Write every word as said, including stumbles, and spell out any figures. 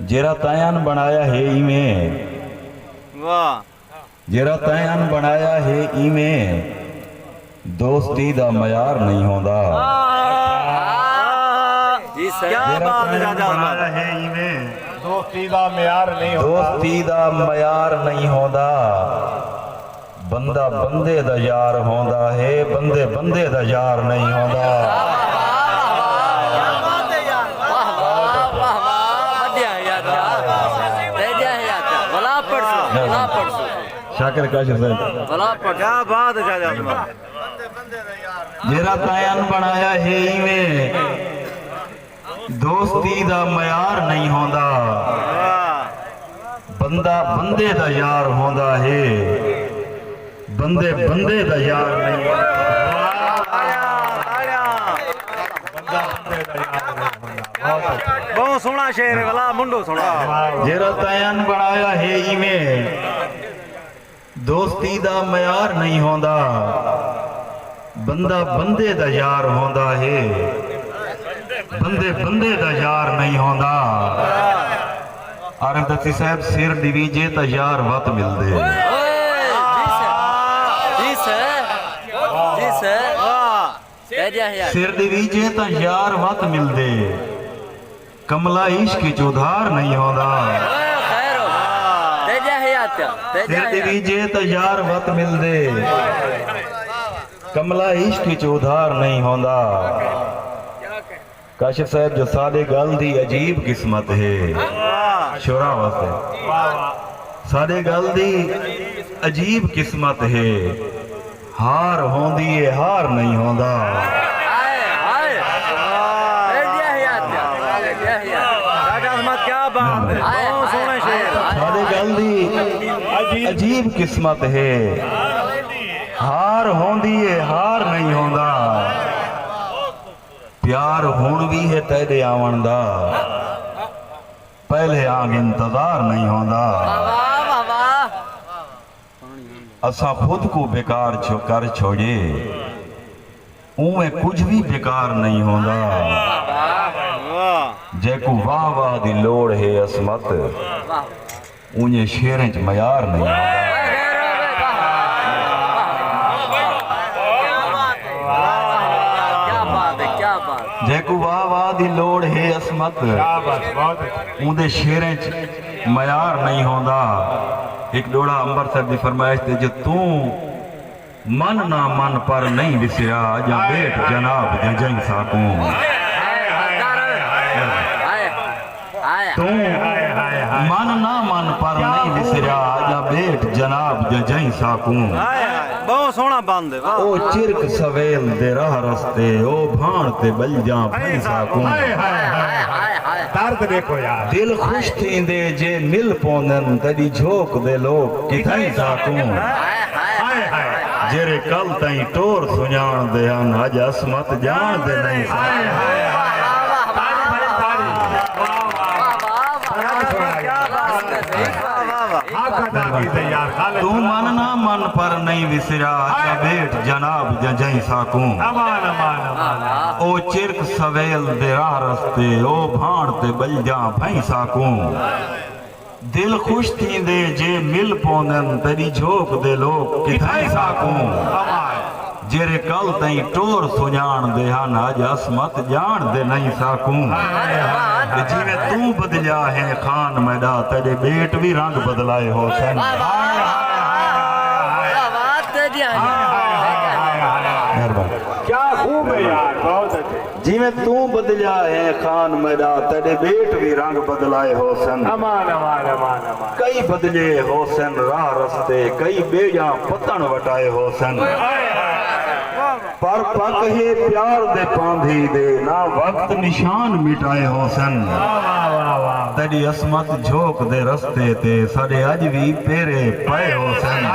جیرھا تیں ان بݨایا ہے ایویں، واہ۔ جیرھا تیں ان بݨایا ہے ایویں، دوستی دا معیار نہیں ہوندا۔ جی سر۔ کیا جیرھا بات ہے تیں ان جاجا بݨایا ہے ایویں، دوستی دا معیار نہیں ہوندا۔ دوستی دا معیار نہیں ہوندا۔ بندہ بندے دا یار ہوندا ہے، بندے بندے دا یار نہیں ہوندا۔ واہ واہ، واہ واہ، ودیا ہے یار۔ تیجا ہے یار، بلا پڑسو، بلا پڑسو۔ شاکر کاشف صاحب۔ بلا پڑسو۔ کیا بات ہے شاہ جان۔ جیرھا تیں ان بݨایا ہے ایویں، دوستی دا معیار نہیں ہوندا۔ بندہ بندے دا یار ہوندا ہے، بندے بندے دا یار نہیں ہوندا۔ بندہ بندے دا یار نہیں ہوندا۔ بہت اچھا۔ بہت سوہݨا شعر ہے، ولا منڈو سوہݨا۔ جیرھا تیں ان بݨایا ہے ایویں، دوستی دا معیار نہیں ہوندا۔ بندہ بندے دا یار ہوندا ہے، بندے بندے دا یار نہیں ہوندا۔ عارف دتی صاحب، سر ݙیویجے تاں یار وت ملدے۔ جی سر، جی سر، جی سر۔ واہ۔ تیجا ہے یار۔ سر ݙیویجے تاں یار وت ملدے، کملا عشق اچ ادھار نہیں ہوندا۔ اوئے خیر ہو۔ تیجا ہے یار، تیجا سر ہے یار۔ ݙیویجے تاں یار وت ملدے، کملا عشق اچ ادھار نہیں ہوندا۔ کاشف صاحب، جو ساݙے ڳل دی عجیب قسمت ہے۔ واہ۔ شعراء واسطے۔ واہ واہ۔ ساݙے ڳل دی عجیب قسمت ہے۔ ہار ہوندی ہے، ہار نہیں ہوندا۔ ہائے، ہائے۔ واہ۔ تیجا ہے یار، تیجا ہے یار۔ شاہ جان احمد، کیا بات ہے۔ ہائے، بہت سوہݨے شعر۔ ہائے۔ ساݙے ڳل دی عجیب قسمت ہے۔ ہار ہوندی ہے، ہار نہیں ہوندا۔ پیار ہݨ وی ہے تیݙے آوݨ دا، پہلے آنگ انتظار نہیں ہوندا۔ واہ، واہ، واہ، واہ۔ اساں خود کوں بیکار چھو-، کر چھوڑیے، اونویں کجھ وی بیکار نہیں ہوندا۔ واہ۔ جیکوں واہ واہ دی لوڑ ہے عصمت، واہ۔ اونجھے شعریں اچ معیار نہیں ہوندا۔ کیا بات ہے، کیا بات۔ جیکوں واہ واہ دی لوڑ ہے عصمت، کیا بات، بہت اچھا۔ اوندے شعریں اچ معیار نہیں ہوندا۔ ہک ݙوہڑا عنبر صاحب دی فرمائش تے، جو توں من نہ من پر نہیں وسریا، جاں ٻیٹھ جناب جاں جئیں ساکوں۔ ہائے، ہائے، ہائے، ہائے۔ ہائے۔ توں ہائے، ہائے، ہائے۔ من نہ من پر نہیں وسریا، جاں ٻیٹھ جناب جاں جئیں ساکوں۔ ہائے، ہائے۔ ٻہوں سوہݨا بند ہے، واہ۔ او چرک سویل دے راہ رستے، او بھاݨ تے ٻلجاں بھئیں ساکوں۔ ہائے، ہائے، ہائے، ہائے۔ درد ݙیکھو یار۔ دل خوش تھیندے جے مل پوندن، تیݙی جھوک دے لوک کتھائیں ساکوں۔ ہائے، ہائے۔ جیرھے کل تئیں ٹور سنڄاݨ دے ہن، اڄ عصمت ڄاݨ دے نئیں ساکوں۔ ہائے، ہائے، ہائے۔ تاڑی بھائی، تاڑی۔ واہ، واہ۔ کیا بات ہے۔ واہ، واہ، واہ۔ آقا دا گیت ہے یار، خالد۔ توں من نہ من پر نئیں وسریا، جاں ٻیٹھ جناب جاں جئیں ساکوں۔ امان، امان، امان، امان۔ او چرک سویل دے راہ رستے، او بھاݨ تے ٻلجاں بھئیں ساکوں۔ دل خوش تھیندے جے مل پوندن، تیݙی جھوک دے لوک کتھائیں ساکوں۔ جیرھے کل تئیں ٹور سنڄاݨ دے ہن، اڄ عصمت ڄاݨ دے نئیں ساکوں۔ تے جیویں توں بدلیا ہیں خان میݙا، تیݙے ٻیٹ وی رنگ بدلائے ہوسن۔ واہ، واہ، واہ، واہ، واہ، واہ، واہ۔ مہربانی۔ کیا خوب ہے یار، بہت اچھے۔ جیویں توں بدلیا ہیں خان میݙا، تیݙے ٻیٹ وی رنگ بدلائے ہوسن۔ امان، امان، امان، امان۔ کئی بدلے ہوسن راہ رستے، کئی ٻیجاں پتݨ وٹائے ہوسن۔ ہائے، ہائے، ہائے۔ پر پک ہے پیار دے پاندھی دے، نہ وقت نشان مٹائے ہوسن۔ واہ، واہ، واہ، واہ۔ تیݙی عصمت جھوک دے رستے تے، ساݙے اڄ وی پیرے پئے ہوسن۔